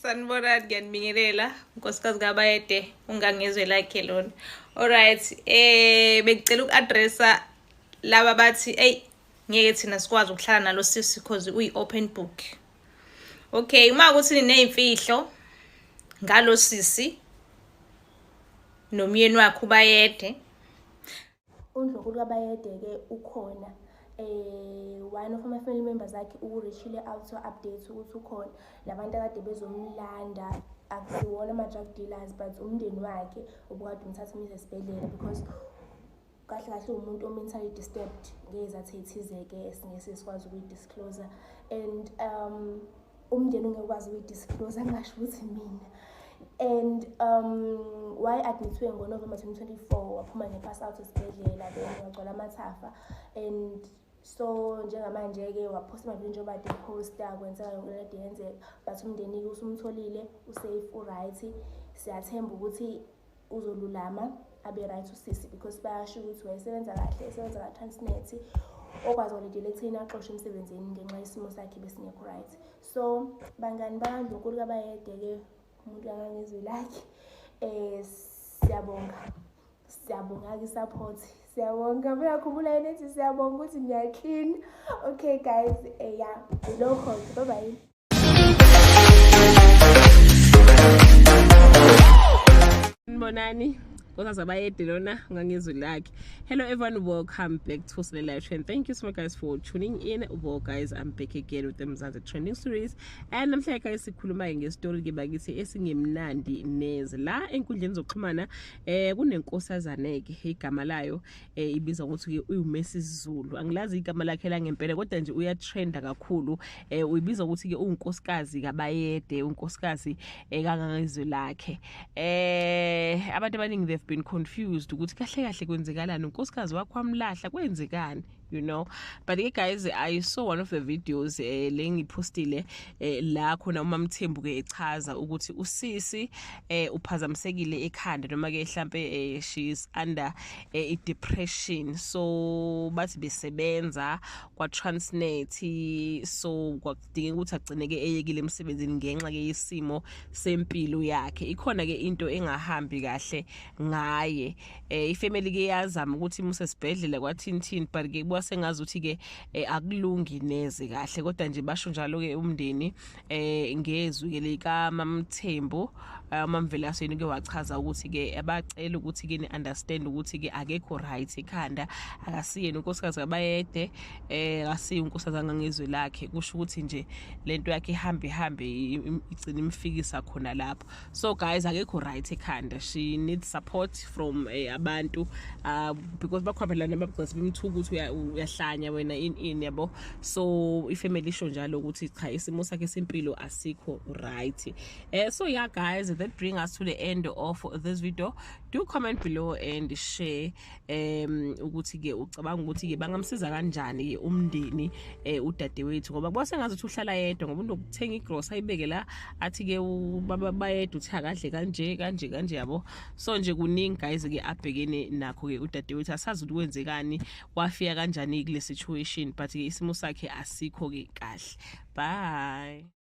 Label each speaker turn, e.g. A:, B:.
A: Sanibonani, ngiyanibingelela, unkosikazi kaBayede, ungangezwe lakhe lona. Alright, bengicela uku-addressa laba bathi eyi ngeke thina sikwazi ukuhlala nalo sisi cause uyi-open book. Okay, uma ukuthi niney'mfihlo ngalo sisi nomyeni wakhe uBayede.
B: Undlunkulu kaBayede-ke ukhona, one of ama-family members akhe uku-reach-ile out to update ukuthi ukhona. Labantu akade bezomlanda akusiwona ama-drug dealers, but umndeni wakhe obukade umthatha umyise esibhedlela, because kahle kahle uwumuntu o-mentally disturbed ngey'zathu ey'thize-ke esingeke sikwazi ukuyi-disclose, and umndeni ungeke ukwazi ukuyi-disclose, angasho ukuthi mina. And waye-admit-iwe ngoNovember 2024, waphuma nge-pass out esibhedlela, then wagcwala amathafa. And so njengamanje-ke waphosta amavidiyo njengoba ade ephosta, kwenzeka yonke le nto yenzeka, but umndeni-ke usumtholile, u-safe, u-right. Siyathemba ukuthi uzolulama, abe right usisi, because bayasho ukuthi wayesebenza kahle, esebenza ka-Transnet, okwazi waledela ekutheni axoshwe emsebenzini ngenxa yesimo sakhe besingekho right. So bangani bakaNdlunkulu kaBayede-ke, umuntu akangezwe lakhe, siyabonga, siyabonga-ke i-support, siyabonga. Uyakhumbula yena ethi siyabonga ukuthi niya-clean. Okay guys, yeah, ilokho-ke, bye bye.
C: Sanibonani. Nkosazana Bayede lona, ungangezwe lakhe. Hello everyone, welcome back to Sile Live Trend. Thank you so much guys for tuning in. Well guys, I'm back again with the Mzansi Trending Stories. And namhlanje guys sikhuluma nge-story ke bakithi esingemnandi neze. La enkundleni zokuxhumana kunenkosazane ke, igama layo ibizwa ukuthi ke uyiMrs Zulu. Angilazi igama lakhe la ngempela, kodwa nje uyatrenda kakhulu. Uyibiza ukuthi ke uyinkosikazi kaBayede, unkosikazi kangangezwe lakhe. Abantu abaningi, they've been confused ukuthi kahle kahle kwenzekalani, unkosikazi wakho amlahla, kwenzekani. But ke guys, I saw one of the videos lengiphostile la khona uMamthembu ke echaza ukuthi usisi uphazamisekile ekhanda, noma ke mhlambe she is under depression. So bathi besebenza kwa Transnet, so kwakudingeka ukuthi agcine ke eyekile emsebenzini ngenxa ke yesimo sempilo yakhe. Ikhona ke into engahambi kahle ngaye. Ifamily ke yazama ukuthi imuse esibhedlela kwathini, but ke kuba sengazi ukuthi ke akulungi neze kahle, kodwa nje basho njalo ke umndeni ngezwi ke lika Mamthembu. UMamvelase yena ke wachaza ukuthi ke abacela ukuthi ke ni understand ukuthi ke akekho right ekhanda, akasiyena unkosikazi kaBayede, akasiye unkosikazi angangezwe lakhe. Kusho ukuthi nje lento yakhe ihambe ihambe igcina imfikisa khona lapho. So guys, akekho right ekhanda, she needs support from abantu, because bakhona phela nabagcina sebemthuka ukuthi uyahlanya wena, in in yabo. So ifamily isho njalo ukuthi cha, isimo sakhe sempilo asikho right. So yeah guys, that bring us to the end of this video. Do comment below and share ukuthi ke ucabanga ukuthi ke bangamsiza kanjani ke umndeni udadewethu, ngoba kuba sengathi uthi uhlala yedwa, ngoba unokuthenga igrosa ayibeke la, athi ke ubaba Bayedwa uthi akadle kanje kanje kanje, yabo. So nje kuningi guys ke abhekene nakho ke udadewethu. Asazi ukuthi kwenzekani, wafika kanjani kule situation, but ke isimo sakhe asikho ke kahle. Bye.